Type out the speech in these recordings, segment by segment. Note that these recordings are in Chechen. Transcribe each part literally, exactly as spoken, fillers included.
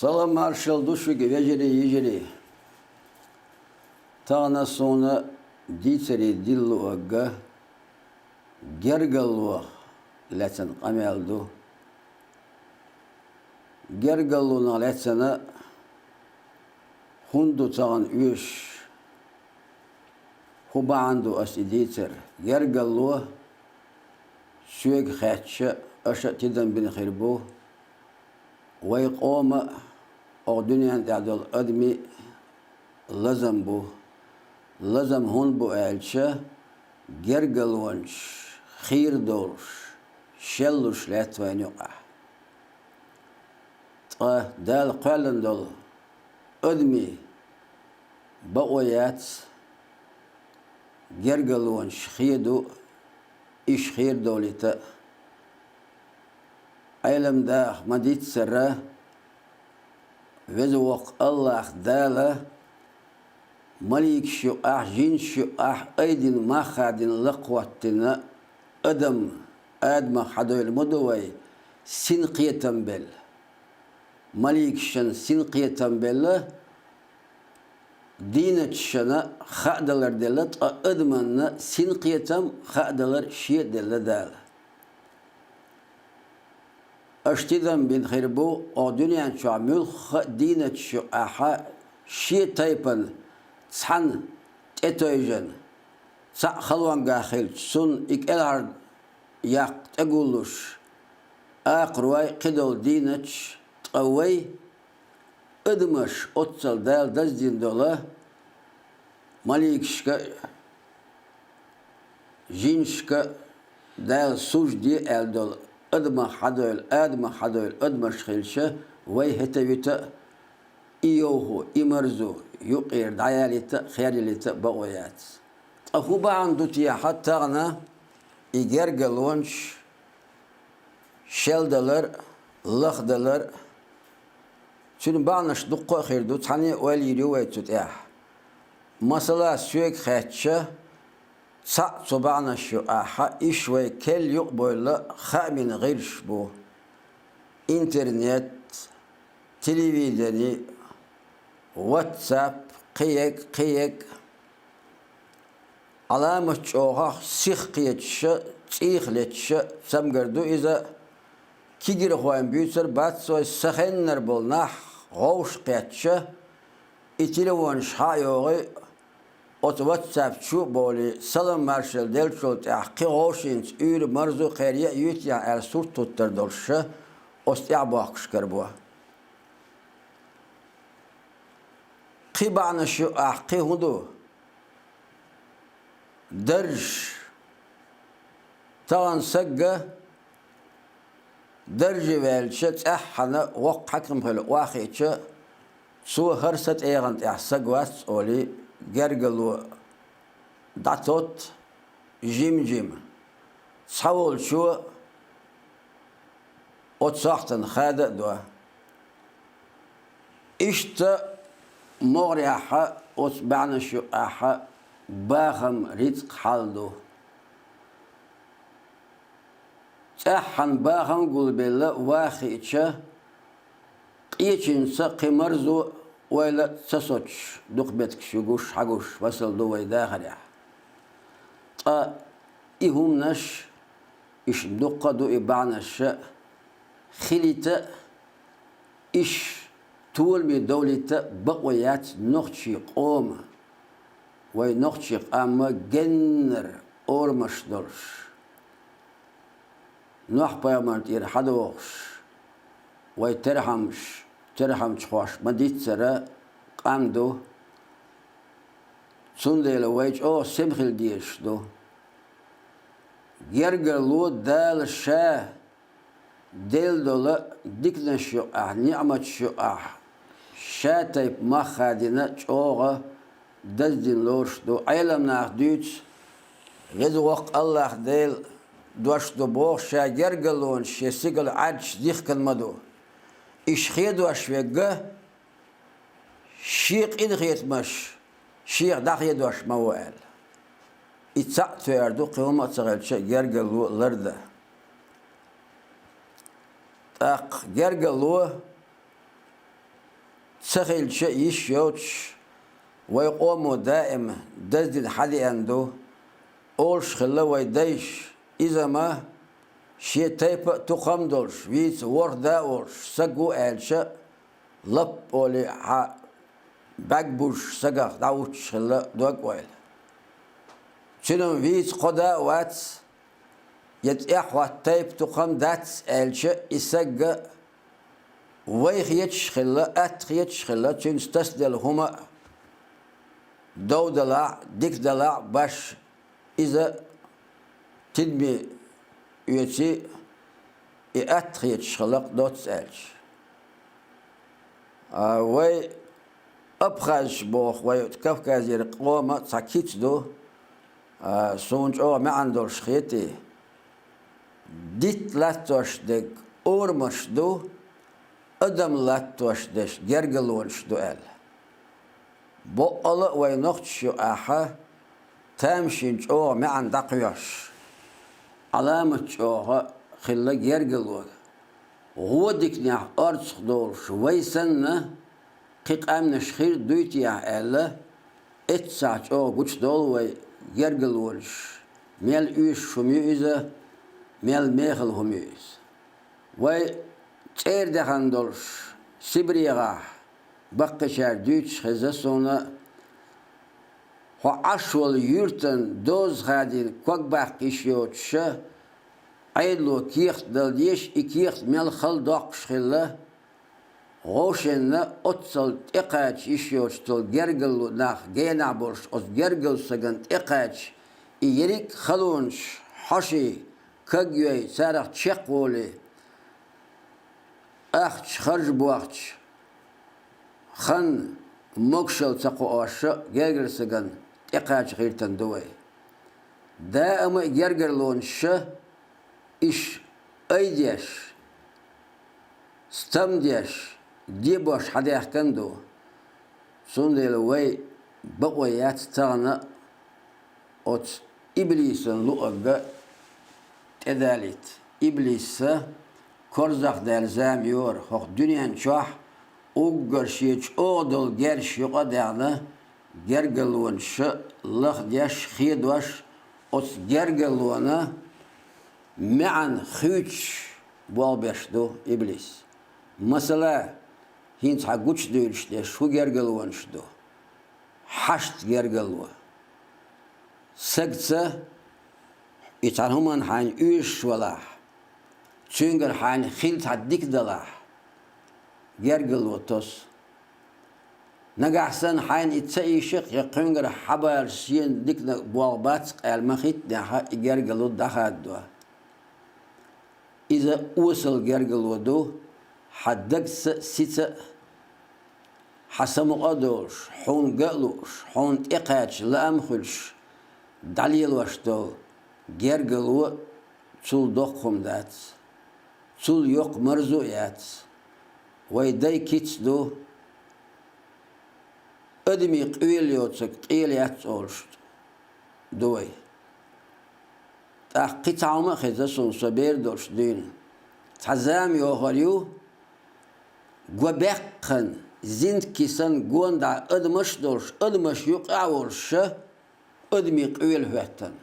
Салам-маршалла ду шуьга, вежарий, йижарий. Тахана суна дийцаре дилла луъург гергарло лаьцна къамел ду. Гергарлонах лаьцна хӀунда ду тахана оьшуш, хӀун бахьана ду ас и дийцар? Гергарло, соьга хаьттича, аша а тидам бина хир бу, вай къоман а, оха дуьнен тӀехь долу адамийн а лазам бу. Лазам хӀунда бу аьлча, гергарлонаш хийра долуш, шеллуш лаьтта вайна юкъахь. Ткъа Дала кхоьллина долу адамийн бакъо яц гергарлонаш хеду, иша хийра довлийта а. Ӏелам даха ма-дийццара, Веза Воккха АллахӀ Дала маликаш юкъахь, жинаш юкъахь айдина, мах хадийна, лакхахӀоттийна адам, Адамах хьадойла ма ду вай, синкхетам белла. Маликашна синкхетам белла, дийначарна хаадалар делла, ткъа адамна синкхетам, хаадалар шен а делла Дала. Аша тидам бина хир бу, оха дуьнен чохь муьлхха а дийначу юкъахь шен тайпана цхьаьна тӀетевжина, цхьаъ халонга хилча, цунна и кӀелхьара яккха тӀегуллуш, акхарой, кхидолу дийначу, ткъа вай, адамаш, оццул Дала даздина долу маликашка а, жинашка а, Дала сужда де аьлла долу адамах хьадойла, Адамах хьадойла адамаш хилча, вай хӀета вита а, и йовхо, и марзо юккъера дӀаялийта а, херъялийта а бакъо яц. Ткъа хӀун бахьана ду техьа тахана и гергарлонаш шелдалар а, лахдалар а? Цуьнан бахьанаш дуккха а хир ду, цхьаьна а ойла йийр ю вай цу тӀехь. Масала, соьга хаьттича, цхьаъ цу бахьанаш юкъахь, иша вай керла юкъа бевлла, хаамийн гӀирсаш бу: интернет, телевидени, WhatsApp, кхин ерг, кхин ерг. Ӏаламат чӀогӀах сиха кхеташ а, цӀийх леташ а цамгар ду иза. Кегийрхойн буьйцур бац вай, сахеннара болу нах вовшахкхетча, и телефонаш схьа а йогӀий, оцу WhatsApp чу а бовлий, салам-маршалла деллачул тӀаьхьа кхин вовшашца уьйр а, марзо а, кхеръян а юьйту техьа аьлла сурт хӀуттур долуш а, оцу тӀаьхьа бохкуш карабо. Кхин бахьанаш юкъахь кхин хӀун ду? Даржаш. Тахана сагга дарже ваьлча, цӀеххьана воккха хьаькам хилла охьахиъча, цо хӀара сан тӀегӀан тӀехь саг вац олий, гергарло дӀатотта, жим-жима. Цхьаволчо оцу сохьтана хада а до. Иштта могӀарехь а, оцу бахьанаш юкъахь а бахам, рицкъ хьал ду. ЦӀеххьана бахам гулбелла ван хиъча, къечуьнца кхин марзо а, ойла а ца соцуш, дукха меттигаш ю гуш, хьагуш, масал ду вай дахарехь. Ткъа и хӀуманаш, иштта дуккха а ду и бахьанаш а, хилийта а, иша толаме довлийта а бакъо яц нохчийн къоман, вай нохчийн къам геннара орамаш долуш. Нохь-пайхамар тӀера хьадогӀуш, вай терхьамаш, терхьамчохь ма-дийццара къам ду. Цундела вай чӀогӀа сема хила дезаш ду. Гергарло Дала Ша делла долу диканаш юкъахь, неӀматаш юкъахь, Ша тайпа мах хадийна, чӀогӀа даздина лоруш ду. Ӏеламнаха дуьйцу, Веза Воккха АллахӀ Дела дош ду боху, Ша гергарлонаш Шен сигала Ӏаьржачу дихкина ма ду. Иша хедош верг а, шен къинхетамаш шех дӀахедош ма ву аьлла. И цхьаъ тоьар ду, кхин хӀума а ца хилча, гергарло лардан. ТӀаккха гергарло ца хилча а йиш йоцуш, вай къомо даим даздина хьадеана ду, олуш хилла вай дайша, иза ма шен тайпа а тукхам а долуш, вийца ворхӀ да а волуш саг ву аьлча, лап олий хьан бӀаьрг бузуш сагах дӀахӀуттуш хилла дог-ойла. Цуьнан вийца кхо да а вац, я тӀаьхьахӀотта тайпа тукхам дац аьлча, и сагга вай хеташ хилла, атта хеташ хилла, цуьнца тасаделла хӀума а, дов далахь а, дика далахь а баш, иза тидаме оьций, и атта хеташ хилла-кх доцца аьлча. А, вай абхазаш боху, вай Кавказера къома цхьа кица ду, а, суна чӀогӀа маьӀна долуш хетий. Дитт латтош дерг урамаш ду, адам латтош дерш гергалонаш ду аьлла. Баккъала а вай нохчаша ю ахьа, тамашийна чӀогӀа маьӀна дӀакхоьхьуш, Ӏаламат чӀогӀа хилла гергало. ГӀо диканехь орцах долуш вай санна, кхин къаьмнаш хир дуй техьа аьлла, эццахь чӀогӀа гучудолу вай гергалонаш, мел оьшуш хӀума ю иза, мел мехала хӀума ю иза. Вай цӀера даьхна долуш СибрегӀахь баккхийчара дуьйцуш хеза суна, хьо Ӏаш волу юьртан доза хадийна ког баккха йиш йоцуша, Ӏедало кехат дала деза, и кехат мел хала доккхуш хилла, вовшенна оццал тӀекхача йиш йоцуш долу гергало нах генахь болуш оцу гергал сагана тӀекхача, и ерриг а халонаш хьоший, каг йой, царах чекхволий, ахча харж бохча, хан могушалла ца кхооша гергара сагана тӀекхача гӀиртан ду вай. Даима а гергарлонаша иш айдеш, стам деш, дебош хьадаьхкан ду. Цундела вай бакъо яц тахана оцу иблисан луъарга тӀедалийта. Иблиса корзах даьлла зама йора хӀокху дуьнен чохь, уггар шен чӀогӀа долу герзаш юкъа а даьхна, гергарлонаша лахдеш, хедош, оцу гергарлона маьӀна хуьйцуш болх беш ду иблис. Масала, хӀинца хьан гучудуьйлуш дерш хӀун гергарлонаш ду? Хьашт гергарло. Сагца и цхьана хӀуманна хьайна оьшуш валахь, цуьнгара хьайна хила цхьа дика далахь, гергарло тосу. Нагахь санна хьайна и ца ийша, я кхуьнгара хьабараш шена диканиг болх бац аьлла ма хӀиттинехь, и гергарло дӀахададо. Иза осал гергарло ду, хьан дагца а, сица а, хьан самукъа а долуш, хьуна ган а лууш, хьуна тӀекхача лаам а хуьлуш, дӀалелош долу гергарло, цул доккха хӀума дац, цул йоккха марзо а яц. Вай дай кица ду, адамийн къоьлла йоцург къелла яц олуш ду вай. ТӀаккха кхин цхьа хӀума а хеза суна со бер долуш дуьйна. Цхьа зама йохур ю, го баьккхина, зинтки санна гонда адамаш а долуш, адамаш юкъахь а волуша, адамийн къоьлла хӀоьттина.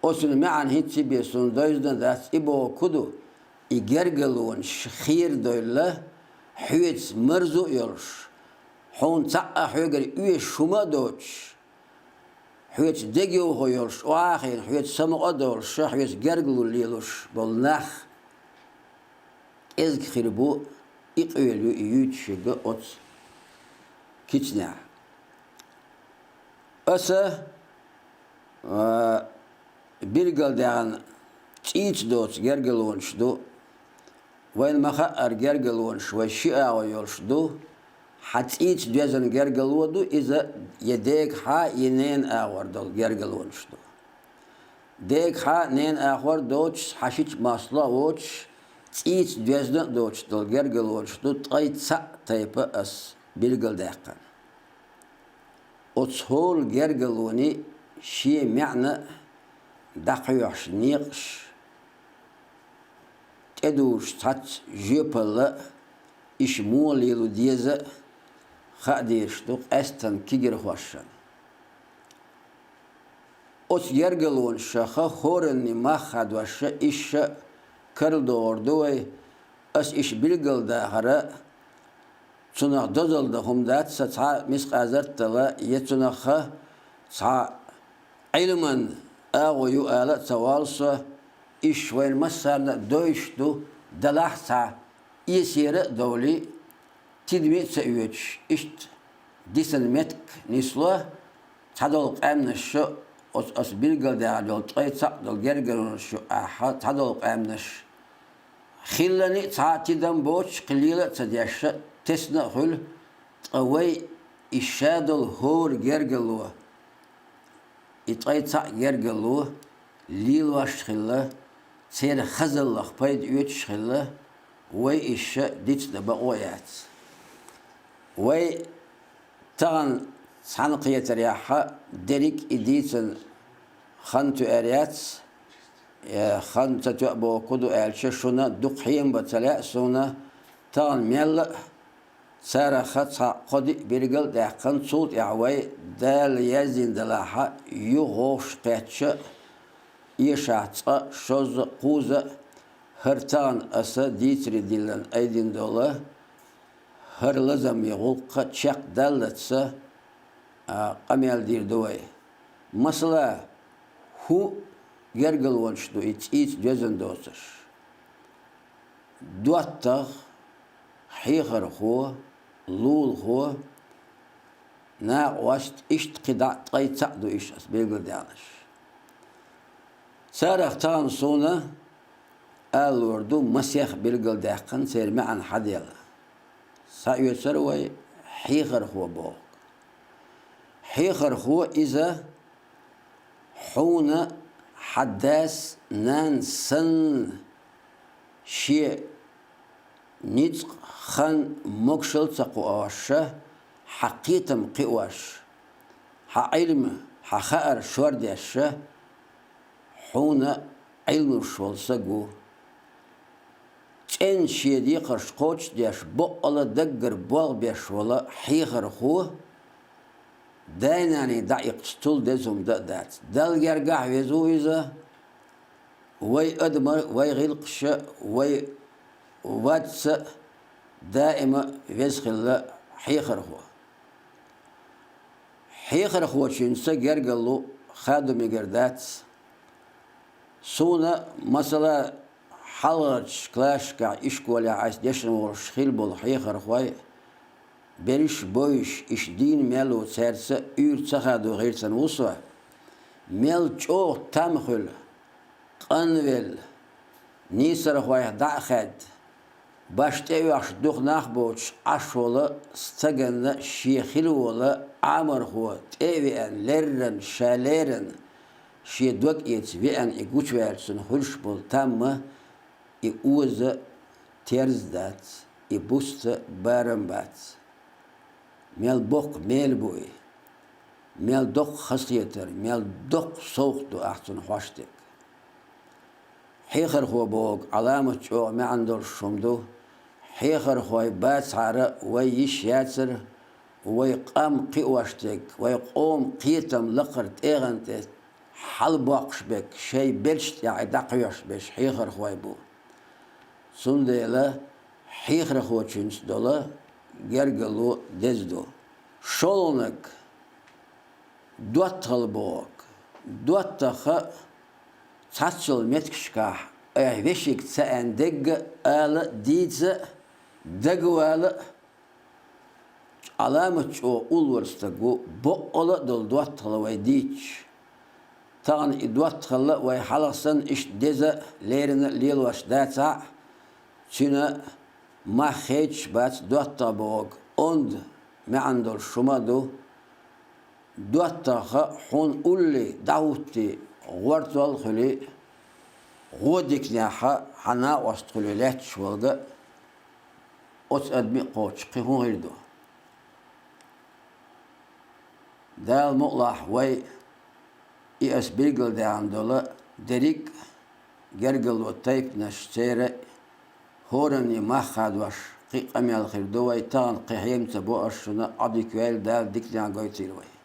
Оцунна маьӀна хӀинцца бен суна дойзна а дац, и бохург хӀун ду, и гергарлонаш хера а довлла, хьоьца марзо а йолуш, хьуна цхьаъ а хьоьгара оьшуш хӀума а доцуш, хьоьца дегайовхо йолуш, охьа а хиъна, хьоьца самукъа а долуш, ша хьоьца гергарло лелош болу нах кӀезиг хир бу, и къоьлла ю и юьйцуш ерг оцу кицанехь. Аса, а, билгалдаьхна цӀийца доцу гергарлонаш ду. Вайна ма-хаъара, гергарлонаш вай ши агӀо йолуш ду. Хьан цӀийца доьзна гергарло ду иза, я дегахьа, я ненан агӀор долу гергарлонаш ду. Дегахьа, ненан агӀор доцуш, хьан шича мостагӀа воцуш, цӀийца доьзна а доцуш долу гергарлонаш ду, ткъе цхьаъ тайпа ас билгалдаьккхина. Оцу хӀора гергарлони шен маьӀна дӀакхоьхьуш некъаш, тӀедужуш цхьацца жоьпалла а, Иша муха лело деза а хаа дезаш ду къаьстта кегирхошна. Оцу гергарлонашха хӀоранна мах хадош иша карладохур ду вай, ас иша билгалдахар, цунах дозалла дан хӀума дац сан цхьа мискъазарт а дала, я цунах цхьа Ӏилман агӀо ю ала а ца волу со, иша вайна массарна а довзуш ду, далахь а цхьа эсера а довлий, тидаме а ца оьцуш, иштта дисина меттиг нисло, цхьадолу къаьмнаш шу, оцу ас билгалдаьхна долу ткъе цхьаъ долу гергарлонаш ю ахьа, цхьадолу къаьмнаш хиллани а цхьа а тидам боцуш, кхин лела а ца деш, тесна а хуьлу, ткъа вай и ша долу хӀора гергарло, и ткъе цхьаъ гергарло лелош хилла, церан хазаллах пайда оьцуш хилла, вай иша дицдан бакъо а яц. Вай тахана цхьаьнакхетарехь дерриг а и дийцина хан тоьар яц, я хан ца тоьа бохург ду аьлча, шуна дукха хьема бан ца лаьа суна, тахана мелла а царах цхьа кхо-диъ билгал а даьккхина, цул тӀаьхьа вай Дала яздина далахь, юха вовшах кхетча а, эшахь цкъа, шозза а, кхузза а, хӀара тахана аса дийцаре диллина айдина долу хӀара лазаман гӀуллакх чекхдаллалц а, къамел дийр ду вай. Масала, хӀун гергарлонаш ду и цӀийца доьзна доцурш? ДоттагӀа, хьехархо, лулахо, накъост, иштта кхидӀа а ткъе цхьаъ ду иша ас билгалдаьхнарш. Царах тахана суна ала луур ду, масех билгалдаьккхина церан маьӀна хьаделла. Схьаоьцура вай хьехархо бохург. Хьехархо иза хьуна хьан дас-нанас санна шен ницкъ, хан могушалла ца кхоош, хьан кхетам кхиош, хьан Ӏилма, хьан хаар шордеш, хьуна Ӏилманаш волу саг ву. ЦӀена шен декхарш кхочушдеш, баккъала даггара болх беш волу хьехархо дай-наний дӀаиккхича цул деза хӀума дан а дац. Далла гергахь веза ву иза, вай адамаш, вай гӀиллакхаш, вай вадца а даима веза хилла хьехархо. Хьехархочуьнца гергарло хадо мегар дац. Суна, масала, хьалхарчу классашкахь ишколехь айса дешна волуш хилла болу хьехархой, берриш а бовзуш, иша дийна мел ву цаьрца уьйр ца хадо гӀиртина ву со. Мел чӀогӀа там хуьлу, къанвелла, нийсархойх дӀа а хаьдда, баш тӀеоьхуш дукха нах боцуш Ӏаш волу, стаганна шен хилла волу Ӏамархо тӀе а веана, леррина, ша леррина, шен дог эца веана и гучуваьлча цунна хуьлуш болу там, и оза терза дац, и буста барам бац. Мел боккха мел бу и, мел доккха хазахетар, мел доккха совгӀат ду ахь цунна хьош дерг. Хьехархо бохург Ӏаламат чӀогӀа маьӀна долуш хӀума ду. Хьехархой бацахьара вай йиш яцара, вай къам кхиош дерг, вай къоман кхетам лакхара тӀегӀан тӀе хьалабоккхуш берг, шайн белшаш тӀехь дӀакхоьхьуш берш хьехархой бу. Цундела хьехархочуьнца долу гергарло деза ду. ШолгӀаниг, доттагӀалла бохург. ДоттагӀа цхьаццайолу меттигашкахь айхьа вешига ца аьнна дегга а ала а, дийца а, дагавала а, Ӏаламат чӀогӀа уллора стаг ву, баккъала а долу доттагӀалла вай дийцча. Тахана и доттагӀалла вай хьалха санна иштта деза а, леррина а лелош дацахь а, цуьнан мах хедаш бац доттагӀа бохург, онда маьӀна долуш хӀума а ду. ДоттагӀа хьуна уллий, дӀахӀуттий, гӀортол а хуьлий, гӀо диканехь хьан накъост хуьлий лаьтташ волга, оцу адамийн а кхочуш кхин хӀун хир ду? Дала мукъалахь вай и ас билгалдаьхна долу дерриг а гергарло тайпанаш, церан а хӀоранна мах хадош, кхин къамел хир ду вай, тахана кхин хӀума ца бо аш шуна, Ӏодика ваьлла, Дала диканехь гойтийла вай.